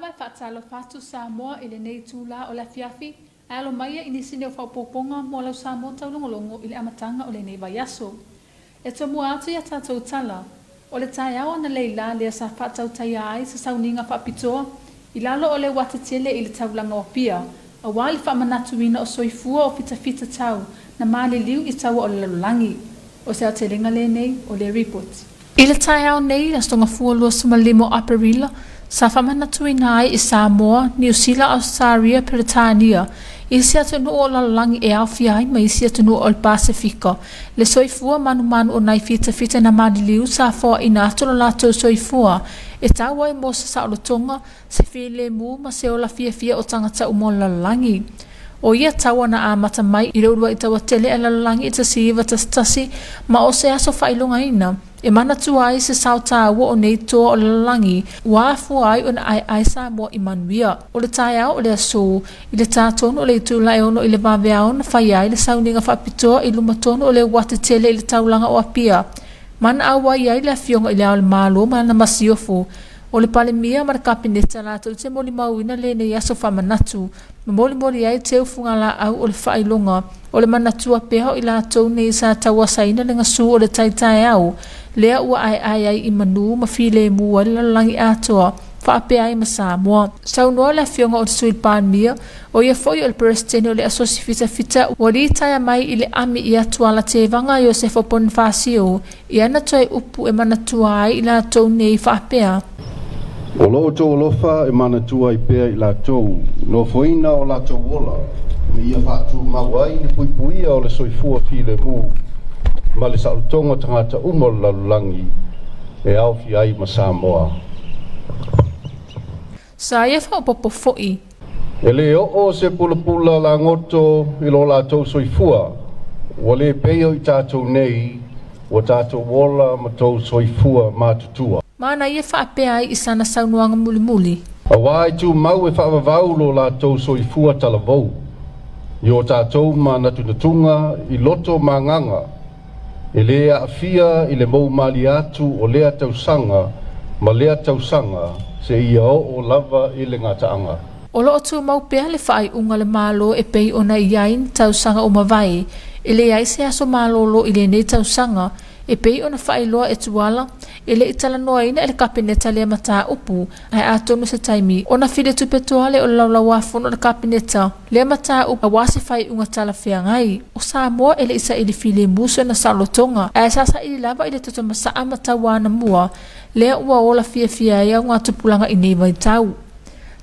Lava e faatalofa atu Samoa i lenei itulā o le afiafi, ae alo mai i nisi nei o faaopoopoga mo lau Samoa taulogologo i le amataga o lenei vaiaso. E tomua atu ia tatou tala, o le taeao analeila lea sa faatautaia ai se sauniga faapitoa i lalo o le uati tele i le taulaga o Apia, auā le faamanatuina o soifua o fitafita tau na maliliu i taua o le lalolagi. O se aotelega lenei o le ripoti. I le taeao nei, Aso Gafua 25 o Aperila, sa faamanatuina ai i Samoa, Niu Sila, Ausetaria, Peretania, isi atunuu o lalolagi e aofia ai ma isi atunuu o le Pasefika, le soifua manumanu o nai fitafita na maliliu sa foaina atu lo latou soifua e tau ai mo se saolotoga, se filemu ma se ola fiafia o tagata uma o le lalolagi. O ia taua na amata mai i le uluai taua tele a le lalolagi i 1911 ma o se aso faailogaina e manatua ai se sao taua o nei toa o le lalolagi ua afua ai ona aeae Samoa i manuia. O le taeao o le aso i le tā tonu o le itula e 6 i le vaveao na faia ai le sauniga faapitoa i luma tonu o le uati tele i le taulaga o Apia. Mana auai ai le afioga i le Ao o le Malo ma lana masiofo, o le Palemia ma le Kapeneta latou te molimauina lenei aso faamanatu, ma molimoli ai teufugalaau o le faailoga o le manatua pea o i latou nei sa tauasaina le gasu o le taitaeao lea ua aeae ai i manu ma filemu ai le lalolagi atoa faapea ai ma Samoa. Saunoa le afioga o le Sui Palemia, o ia foi o le Peresetene o le Asosi Fitafita ua litaea mai i le ami i atuala tevaga Iosefo Ponifasio i ana toe upu e manatua ai i latou nei faapea. O lo outou alofa e manatua ai pea i latou nofoina o latou ola ina ia faatumau ai le puipuia o le soifua filemu ma le saolotoga o tagata uma o le lalolagi e aofia ai ma Samoa. Sa ia faaopoopo foi. E lē oo se pulapula lagoto i lo latou soifua, ua lē pei o i tatou nei ua tatou ola ma tou soifua matutua. Ma na ia faapea ai i sana saunoaga mulimuli. Auā e tumau e faavavau lo latou soifua talavou i o tatou manatunatuga i loto ma agaga, e lē aafia i le moumalie atu o lea tausaga ma lea tausaga seia oo lava i le gataaga. O lo o tumau pea le faaiuga a le Malo e pei ona i ai ni tausaga ua mavae, e leai se aso malolo i lenei tausaga, e pei ona faailoa e Tuala, e le i talanoaina e le Kapeneta lea mataupu, ae atonu se taimi ona filetupe toa lea o le laulauafono a le Kapeneta lea mataupu aua se faaiuga talafeagai. O Samoa e le i saili filemu sona saolotoga, ae sa saili lava i le toto masaa ma tauana mua lea ua ola fiafia ai augatupulaga i nei vaitau.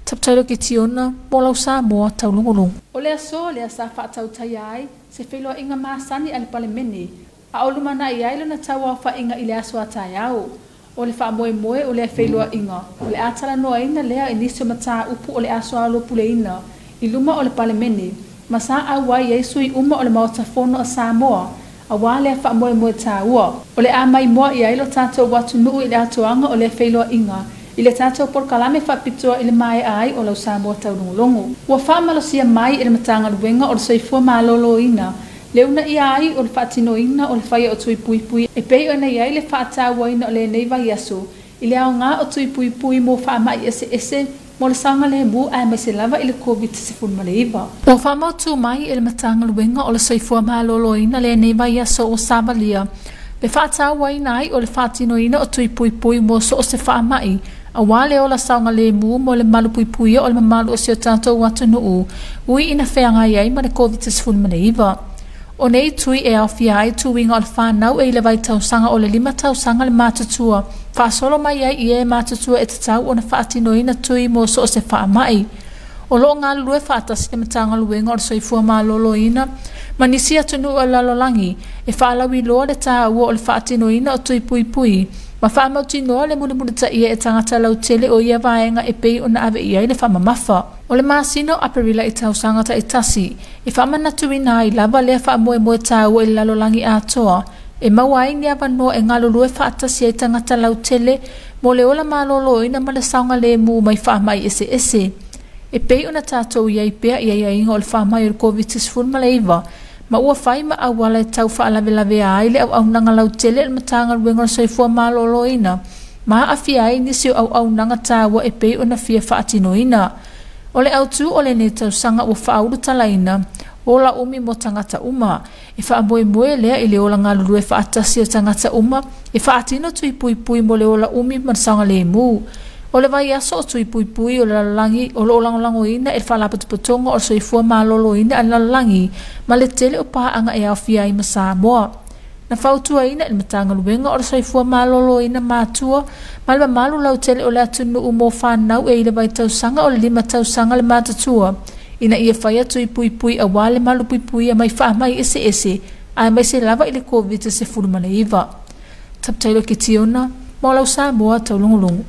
Taputailo Kitiona, mo lau Samoa taulogologo. O le aso lea sa faatautaia ai se feiloaiga masani a le Palemene, a o lumanai ai lona tauaofaiga i le aso a taeao. O le faamoemoe o lea feiloaiga, o le a talanoaina lea i nisi o mataupu o le a soalaupuleina i luma o le Palemene, ma sa auai ai sui uma o le Maota Fono a Samoa, auā lea faamoemoe taua. O le a maimoa i ai lo tatou atunuu i le atoaga o lea feiloaiga i le tatou polokalame faapitoa i le maea ai o lau Samoa taulogologo. Ua faamalosia mai e le Matagaluega o le Soifua Maloloina le uunaia ai o le faatinoina o le faia o tui puipui e pei ona i ai le faatauaina o lenei vaiaso i le aoga o tui puipui mo faamai eseese mo le saogalemu aemaise lava i le Koviti-19. Ua faamautu mai e le Matagaluega o le Soifua Maloloina lenei vaiaso ua savalia le faatauaina ai o le faatinoina o tui puipui mo so o se faamai, auā le ola saogalemu mo le malupuipuia o le mamalu o si o tatou atunuu ui ina feagai ai ma le Koviti-19. O nei tui e aofia ai tuiga o le fanau e i le vaitausaga o le 5 tausaga le matutua, faasolo mai ai i e matutua e tatau ona faatinoina tui mo so o se faamai. O lo o galulue faatasi le Matagaluega o le Soifua Maloloina ma nisi atunuu o le lalolagi e faalauiloa le taua o le faatinoina o tui puipui ma faamautinoa le mulimulitaia e tagata lautele o ia vaega e pei ona ave i ai le faamamafa. O le masina o Aperila i tausaga taitasi e faamanatuina ai lava lea faamoemoe taua i le lalolagi atoa e maua ai ni avanoa e galulue faatasi ai tagata lautele mo le ola maloloina ma le saogalemu mai faamai eseese. E pei ona tatou i ai pea i aiaiga o le faamai o le Koviti-19 ma ua fai ma auala e tau faalavelavea ai le auaunaga lautele a le Matagaluega o le Soifua Maloloina Ma aafia ai nisi o auaunaga taua e pei ona fia faatinoina. O le autū o lenei tausaga ua faaulutalaina ola umi mo tagata uma. E faamoemoe lea i le ola galulue faatasi o tagata uma e faatino tui puipui mo le ola umi ma le saogalemu. O le vaiaso o tui puipui o le lalolagi o loo lagolagoina e le Faalapotopotoga o le Soifua Maloloina a le lalolagi ma le tele o paaga e aofia ai ma Samoa. Na fautuaina e le Matagaluega o le Soifua Maloloina matua ma le mamalu lautele o le atunuu mo fanau e i le vaitausaga o le 5 tausaga le matutua ina ia faia tui puipui auā le malupuipuia mai faamai eseese aemaise lava i le Koviti-19. Taputailo Kitiona mo lau Samoa taulogologo.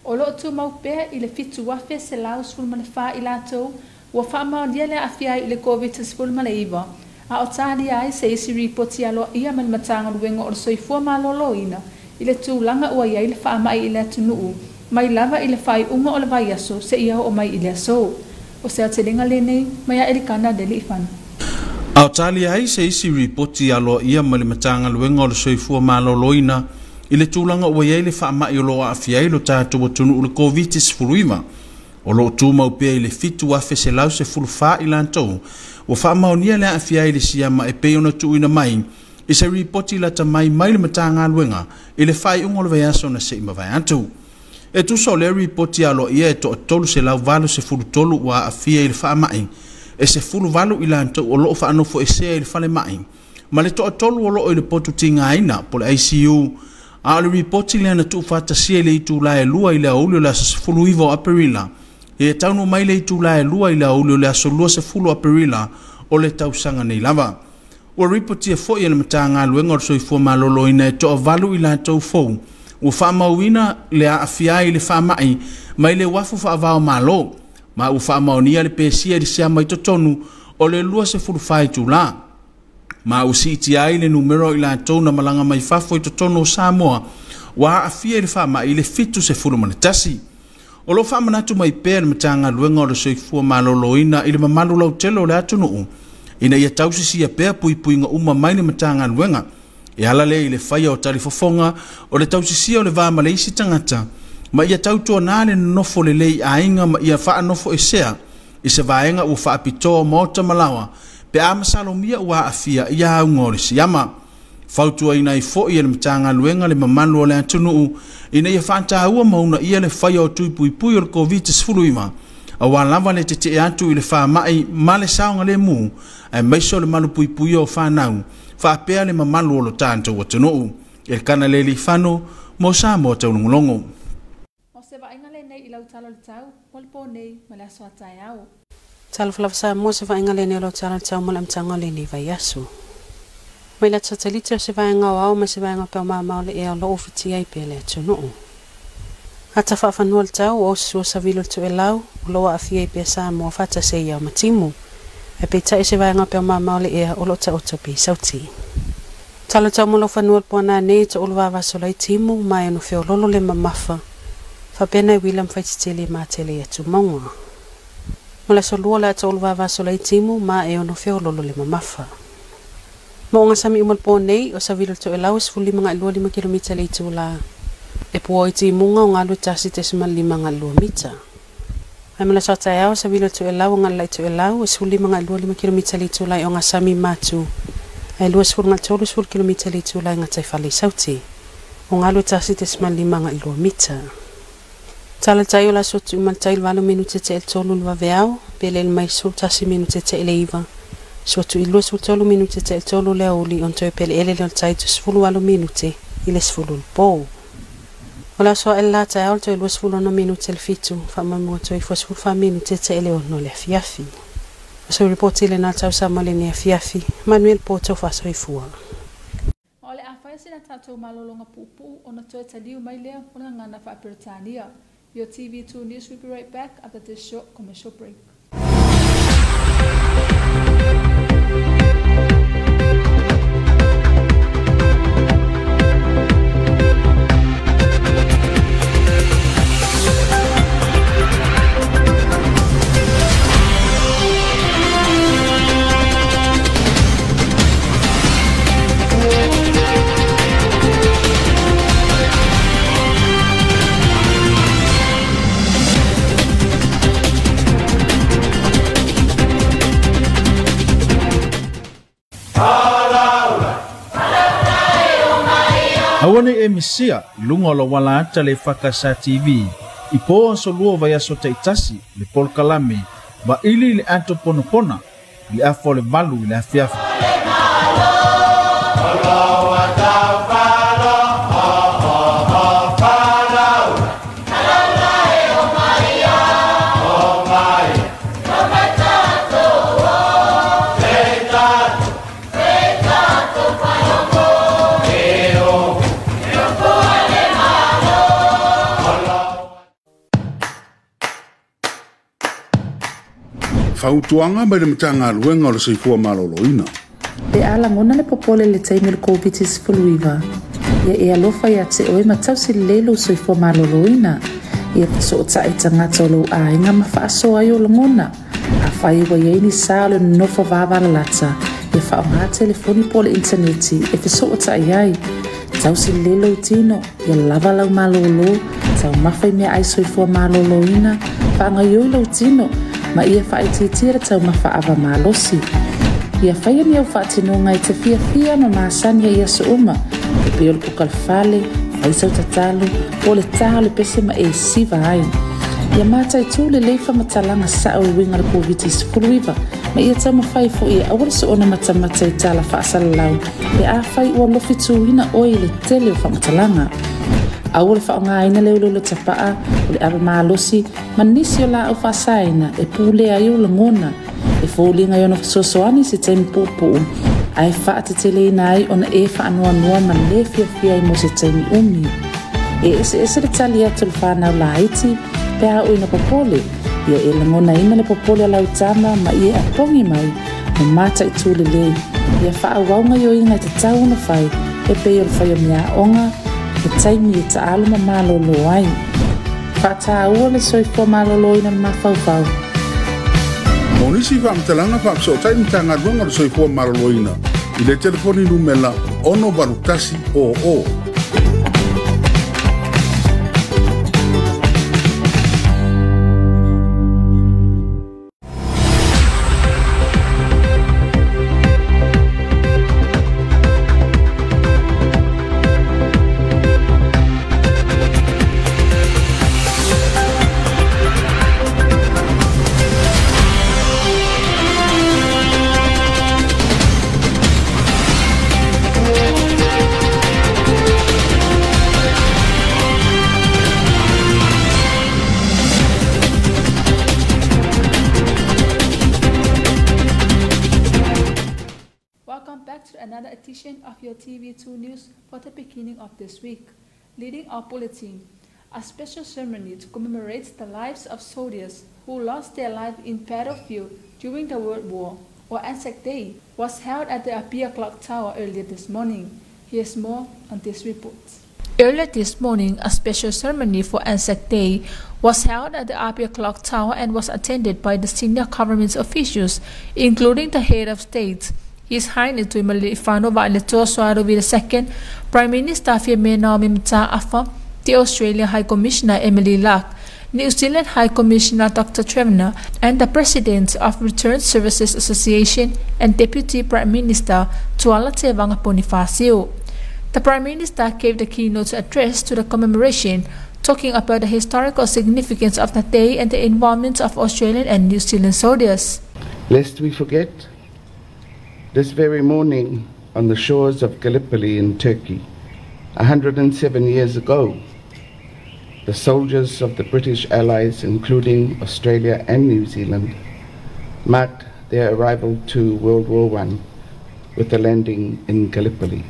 O loo tumau pea i le 7,114 i latou ua faamaonia le aafia ai i le Koviti-19, a o talia ai se isi ripoti aloaia mai le Matagaluega o le Soifua Maloloina i le tulaga ua i ai le faamai i le atunuu mai lava i le faaiuga o le vaiaso seia oo mai i le aso. O se aotelega lenei mai a Elikana Lealiifano. A o talia ai se isi ripoti aloaia mai le Matagaluega o le Soifua Maloloina i le tulaga ua i ai le faamai o loo aafia ai lo tatou atunuu i le Koviti-19, o loo tumau pea i le 7,114 i latou ua faamaonia le aafia ai i le siama e pei ona tuuina mai i se ripoti lata mai mai le Matagaluega i le faaiuga o le vaiaso na se i mavae atu. E tusa o lea ripoti aloaia e toa-383 ua aafia i le faamai, e 18 i latou o loo faanofoesea i le falemai, ma le toa-3 o loo i le potu tigaina po o le ICU, a o le ripoti lea na tuufaatasia i le itula e 2 i le aoauli o le aso 19 o Aperila, e taunuu mai le itula e 2 i le aoauli o le aso 20 o Aperila o le tausaga nei lava. Ua ripotia foi e le Matagaluega o le Soifua Maloloina e toa-8 i latou fou ua faamauina le aafia ai i le faamai mai le uafu faava-o-Malo, ma ua faamaonia le pesia i le siama i totonu o le 24 itula. Ma ua siitia ai le numera o i latou na malaga mai fafo i totonu o Samoa ua aafia i le faamai i le 71. O loo faamanatu mai pea le Matagaluega o le Soifua Maloloina i le mamalu lautele o le atunuu ina ia tausisia pea puipuiga uma mai le Matagaluega e ala lea i le faia o talifofoga o le tausisia o le va ma le isi tagata, ma ia tautuanā le nonofo lelei i aiga ma ia faanofoesea i se vaega ua faapitoa o maota ma laoa pe a masalomia ua aafia i auga o le siama. Fautuaina ai foi e le Matagaluega le mamalu o le atunuu ina ia faataua ma uunaia le faia o tui puipui o le Koviti-19 auā lava le tetee atu i le faamai ma le saogalemu, aemaise o le malupuipuia o fanau faapea le mamalu o lo tatou atunuu. Elikana Lealiifano mo Samoa Taulogologo. O se vaaiga lenei i lau tala o le tau mo le pō nei ma le aso a taeao. Talofa lava Samoa, se vaaiga lenei o lau tala o le tau mo le amataga o lenei vaiaso. Mai le satelite o se vaega o ao ma se vaega peo mamao le ea o loo ufitia ai pea le atunuu. Ata faafanua le tau o sua savili o le toelau o loo aafia ai pea Samoa faatasi ai ao ma timu. Ae peitai se vaega peo mamao le ea o loo taoto pea i sauti. Tala tau mo lau fanua le puana nei to ulu vavasola i timu ma e ono feololo le mamafa. Faapea nai uila ma faititele ma tele i atu mauga. Mo le aso lua le ata ulu vavasola i timu ma e ono feololo le mamafa. Mo o sami uma le pō nei o savili o le toelau e 15.25 kilomita le itulā. E pua i timuga o galu 1.52 mita. Ae mo le aso a taeao savili o le toelau o galulai toelau e 15.25 kilomita le itulā i o sami matu. Ae 20.30 kilomita le itulā i gataifale i sauti. O galu 1.52 mita. Tala tai o le aso tu'u ma le tai i le 8 minute te'e le 3 le vaveao, pe lele mai 11 minute te'e le 9. Sua tu'u i 23 minute te'e le 3 le aoauli ona toe pele'ele lea o le tai 18 minute i le 10 le pō. O le aso a'e le la taeao le toe 26 minute le 7, faamoemoe toe ifo 14 minute te'e le 6 le afiafi. O se ripoti lenā le tausama lenei afiafi, manuia le pō taufasoifua. Ma o le a faia sina tatou malologa puupuu ona toe taliu mai lea o le gagana faa-Peretania. Your TV2 News will be right back after this short commercial break. Aua nei e misia i luga o le auala ata le EFKS TV i po aso lua o vaiaso taitasi le polokalame Vaili i le Ato Ponapona i le 7:30 i le afiafi. Fautuaga mai le Matagaluega o le Soifua Maloloina. Pe a lagona le popole i le taimi o le Koviti-19, ia e alofa ia te oe ma tausi lelei lou soifua maloloina. Ia fesootai i tagata o lou aiga ma faasoa ai ou lagona. Afai ua i ai ni sa o le nonofo vavalalata, ia faaaoga telefoni po o le initaneti e fesootai ai. Tausi lelei lou tino, ia lava lau malōlō, taumafa i meaai soifua malōlōina, faagaioi lou tino, ma ia faaitiitia le taumafa ava malosi. Ia faia ni au faatinoga e te fiafia ma masani ai i aso uma, e pei o le kuka i le fale, fai sau tatalo, po o le tā o le pese ma e siva ai. Ia mataitū lelei faamatalaga sao e uiga i le Koviti-19, ma ia taumafai foʻi e aua le soona matamata i tala faasalalau pe afai ua lofituina oe i le tele o faamatalaga. Aua le faaaogaina le uleule tapaa, o le ava malosi, ma nisi o laau faasaina e pulea ai ou lagona, e foliga i ona fesoasoani i se taimi puupuu, ae faateteleina ai ona e faanoanoa ma lē fiafia ai mo se taimi umi. E eseese le tali atu o le fanau laiti pe a oo ina popole, ia e lagonaina le popole a lau tama ma ia e apogi mai ma mataitū lelei. Ia faaauau gaoioiga e tatau ona fai e pei o le fai o meaaoga, le taimi e taalo ma malōlō ai. Faataua le soifua malōlōina o le mafaufau. Mo nisi faamatalaga faafesootai Matagaluega o le Soifua Maloloina i le telefoni numela 681 00. Welcome back to another edition of your TV2 News for the beginning of this week. Leading our bulletin, a special ceremony to commemorate the lives of soldiers who lost their life in battlefield during the World War, or Anzac Day, was held at the Apia Clock Tower earlier this morning. Here's more on this report. Earlier this morning, a special ceremony for Anzac Day was held at the Apia Clock Tower and was attended by the senior government officials, including the head of state, His Highness Tuimalealiifano Vaaletoa Sualauvi II, Prime Minister Fiame Naomi Mata'afa, the Australian High Commissioner Emily Luck, New Zealand High Commissioner Dr. Trevor, and the President of Return Services Association and Deputy Prime Minister Tuala Tevaga Ponifasio. The Prime Minister gave the keynote address to the commemoration, talking about the historical significance of the day and the involvement of Australian and New Zealand soldiers. Lest we forget, this very morning on the shores of Gallipoli in Turkey, 107 years ago, the soldiers of the British Allies, including Australia and New Zealand, marked their arrival to World War I with the landing in Gallipoli.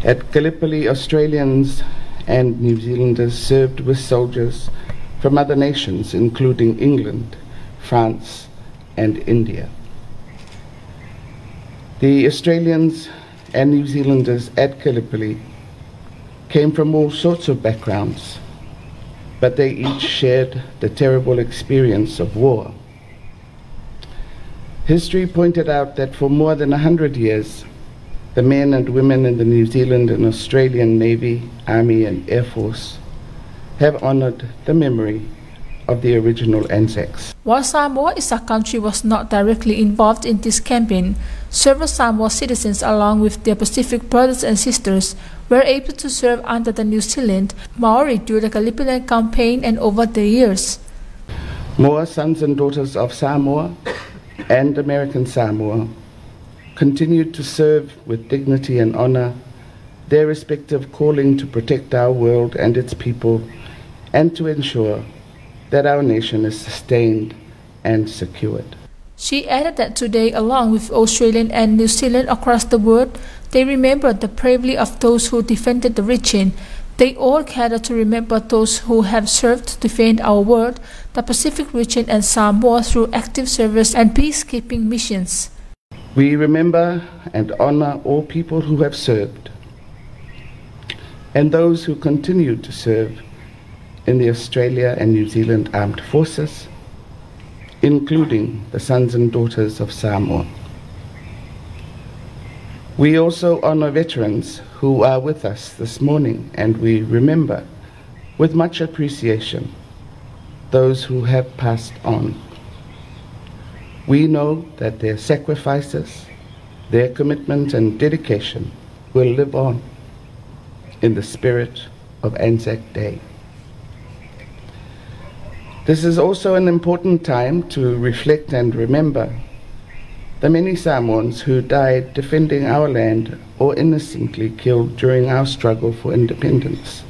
At Gallipoli, Australians and New Zealanders served with soldiers from other nations, including England, France, and India. The Australians and New Zealanders at Gallipoli came from all sorts of backgrounds, but they each shared the terrible experience of war. History pointed out that for more than 100 years, the men and women in the New Zealand and Australian Navy, Army and Air Force have honoured the memory of the original Anzacs. While Samoa is a country was not directly involved in this campaign, several Samoa citizens along with their Pacific brothers and sisters were able to serve under the New Zealand Maori during the Gallipoli campaign and over the years. More sons and daughters of Samoa and American Samoa continued to serve with dignity and honor their respective calling to protect our world and its people and to ensure that our nation is sustained and secured. She added that today, along with Australian and New Zealand across the world, they remember the bravery of those who defended the region. They all gather to remember those who have served to defend our world, the Pacific region and Samoa through active service and peacekeeping missions. We remember and honor all people who have served and those who continue to serve in the Australia and New Zealand Armed Forces, including the sons and daughters of Samoa. We also honor veterans who are with us this morning, and we remember with much appreciation those who have passed on. We know that their sacrifices, their commitment and dedication will live on in the spirit of Anzac Day. This is also an important time to reflect and remember the many Samoans who died defending our land or innocently killed during our struggle for independence.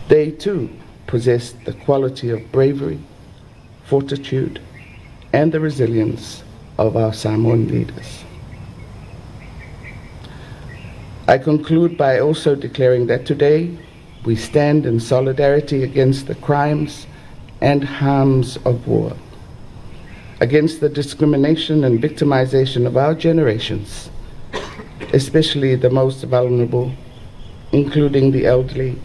They too possessed the quality of bravery, fortitude, and the resilience of our Samoan leaders. I conclude by also declaring that today we stand in solidarity against the crimes and harms of war, against the discrimination and victimization of our generations, especially the most vulnerable, including the elderly,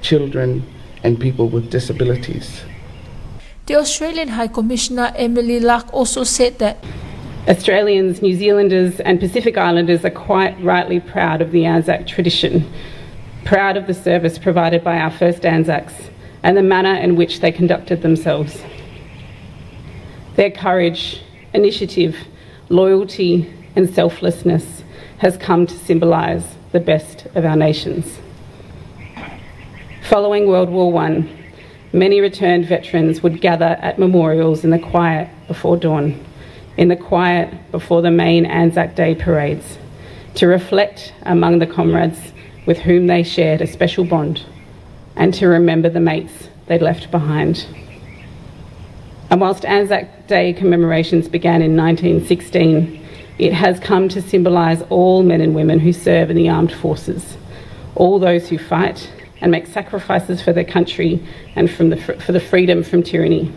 children, and people with disabilities. The Australian High Commissioner Emily Luck also said that Australians, New Zealanders and Pacific Islanders are quite rightly proud of the Anzac tradition, proud of the service provided by our first Anzacs and the manner in which they conducted themselves. Their courage, initiative, loyalty and selflessness has come to symbolise the best of our nations. Following World War I, many returned veterans would gather at memorials in the quiet before dawn, in the quiet before the main Anzac Day parades, to reflect among the comrades with whom they shared a special bond and to remember the mates they'd left behind. And whilst Anzac Day commemorations began in 1916, it has come to symbolise all men and women who serve in the armed forces, all those who fight and make sacrifices for their country and for the freedom from tyranny.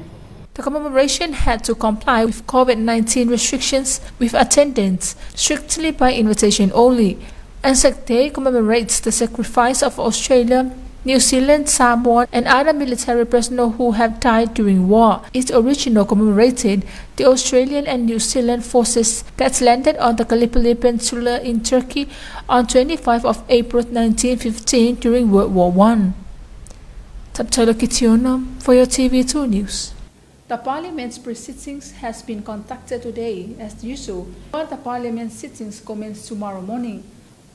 The commemoration had to comply with COVID-19 restrictions, with attendance strictly by invitation only. Anzac Day commemorates the sacrifice of Australia, New Zealand, Samoa and other military personnel who have died during war. Its original commemorated the Australian and New Zealand forces that landed on the Gallipoli Peninsula in Turkey on 25 of April 1915 during World War I. Taptolo Kitiona for your TV2 News. The Parliament's proceedings has been conducted today as usual, while the Parliament sittings commence tomorrow morning.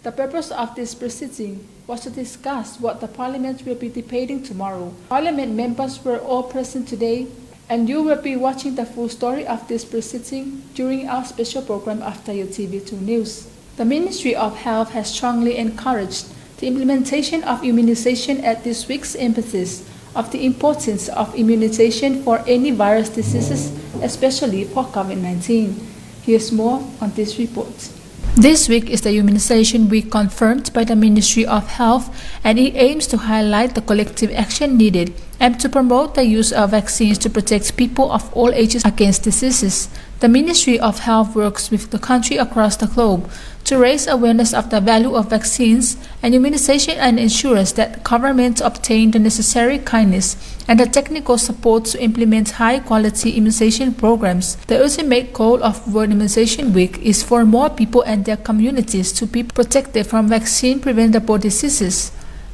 The purpose of this proceeding was to discuss what the Parliament will be debating tomorrow. Parliament members were all present today, and you will be watching the full story of this proceeding during our special program after your TV2 News. The Ministry of Health has strongly encouraged the implementation of immunization at this week's emphasis of the importance of immunization for any virus diseases, especially for COVID-19. Here's more on this report. This week is the Immunization Week confirmed by the Ministry of Health, and it aims to highlight the collective action needed and to promote the use of vaccines to protect people of all ages against diseases. The Ministry of Health works with the country across the globe to raise awareness of the value of vaccines and immunization and ensures that governments obtain the necessary kindness and the technical support to implement high-quality immunization programs. The ultimate goal of World Immunization Week is for more people and their communities to be protected from vaccine-preventable diseases.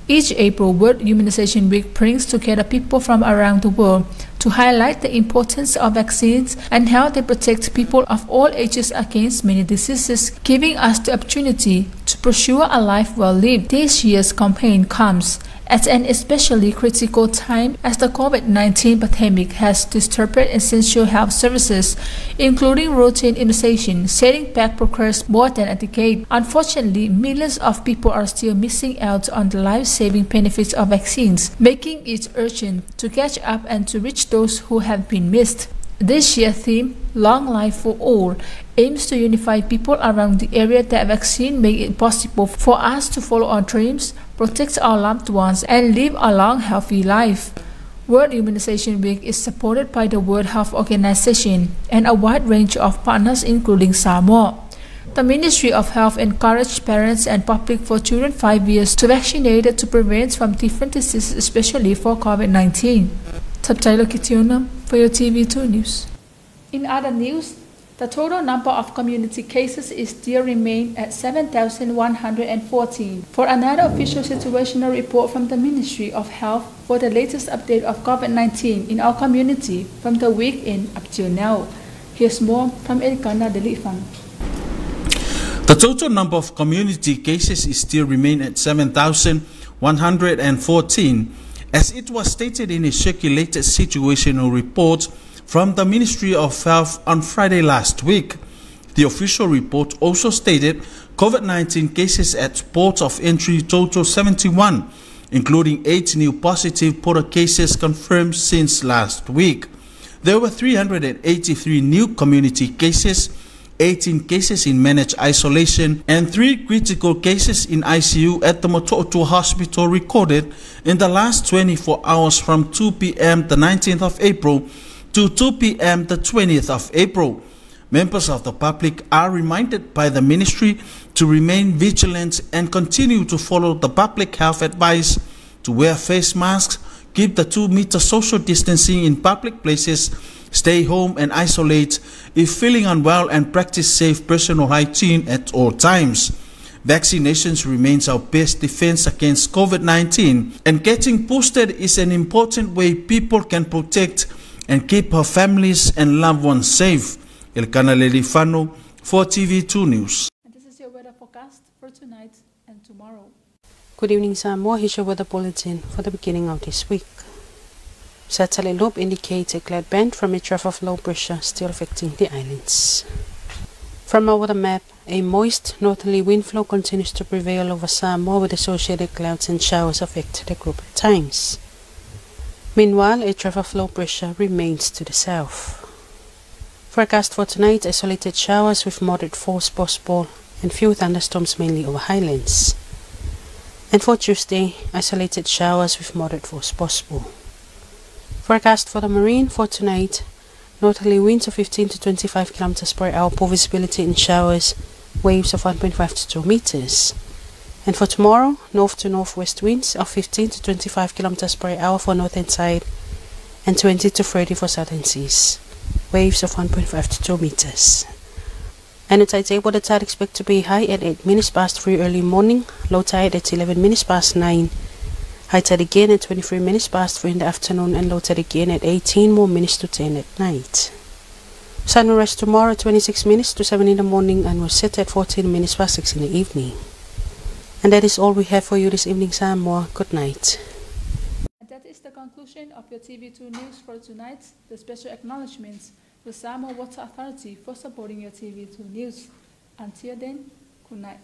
Each April, World Immunization Week brings together people from around the world to highlight the importance of vaccines and how they protect people of all ages against many diseases, giving us the opportunity to pursue a life well lived. This year's campaign comes at an especially critical time as the COVID-19 pandemic has disturbed essential health services, including routine immunization, setting back progress more than a decade. Unfortunately, millions of people are still missing out on the life-saving benefits of vaccines, making it urgent to catch up and to reach those who have been missed. This year's theme, Long Life for All, aims to unify people around the area that vaccine make it possible for us to follow our dreams, protect our loved ones, and live a long, healthy life. World Immunization Week is supported by the World Health Organization and a wide range of partners including Samoa. The Ministry of Health encouraged parents and public for children 5 years to vaccinate to prevent from different diseases, especially for COVID-19. Subtitle Kitiona for your TV2 News. In other news, the total number of community cases is still remain at 7,114. For another official situational report from the Ministry of Health for the latest update of COVID-19 in our community from the weekend up till now. Here's more from Elkana Delifan. The total number of community cases is still remain at 7,114, as it was stated in a circulated situational report from the Ministry of Health on Friday last week. The official report also stated COVID-19 cases at ports of entry total 71, including 8 new positive porter cases confirmed since last week. There were 383 new community cases, 18 cases in managed isolation, and 3 critical cases in ICU at the Motootua Hospital recorded in the last 24 hours from 2 p.m. the 19th of April to 2 p.m. the 20th of April. Members of the public are reminded by the ministry to remain vigilant and continue to follow the public health advice to wear face masks, keep the 2-meter social distancing in public places, stay home and isolate if feeling unwell, and practice safe personal hygiene at all times. Vaccinations remains our best defense against COVID-19, and getting boosted is an important way people can protect and keep her families and loved ones safe. Elkana Lelifano for TV2 News. And this is your weather forecast for tonight and tomorrow. Good evening, Samoa. Here's your weather bulletin for the beginning of this week. Satellite loop indicates a cloud band from a trough of low pressure still affecting the islands. From our weather map, a moist northerly wind flow continues to prevail over Samoa with associated clouds and showers affect the group at times. Meanwhile, a trough of low pressure remains to the south. Forecast for tonight, isolated showers with moderate force possible and few thunderstorms mainly over highlands. And for Tuesday, isolated showers with moderate force possible. Forecast for the marine for tonight, northerly winds of 15 to 25 kilometers per hour, poor visibility in showers, waves of 1.5 to 2 meters. And for tomorrow, north to northwest winds of 15 to 25 kilometers per hour for northern side and 20 to 30 for southern seas, waves of 1.5 to 2 meters. And the tide table, the tide expect to be high at 8 minutes past 3 early morning, low tide at 11 minutes past 9, high tide again at 23 minutes past 3 in the afternoon, and low tide again at 18 more minutes to 10 at night. Sun will rise tomorrow at 26 minutes to 7 in the morning and will set at 14 minutes past 6 in the evening. And that is all we have for you this evening, Samoa. Good night. And that is the conclusion of your TV2 News for tonight. The special acknowledgements to Samoa Water Authority for supporting your TV2 News. Until then, good night.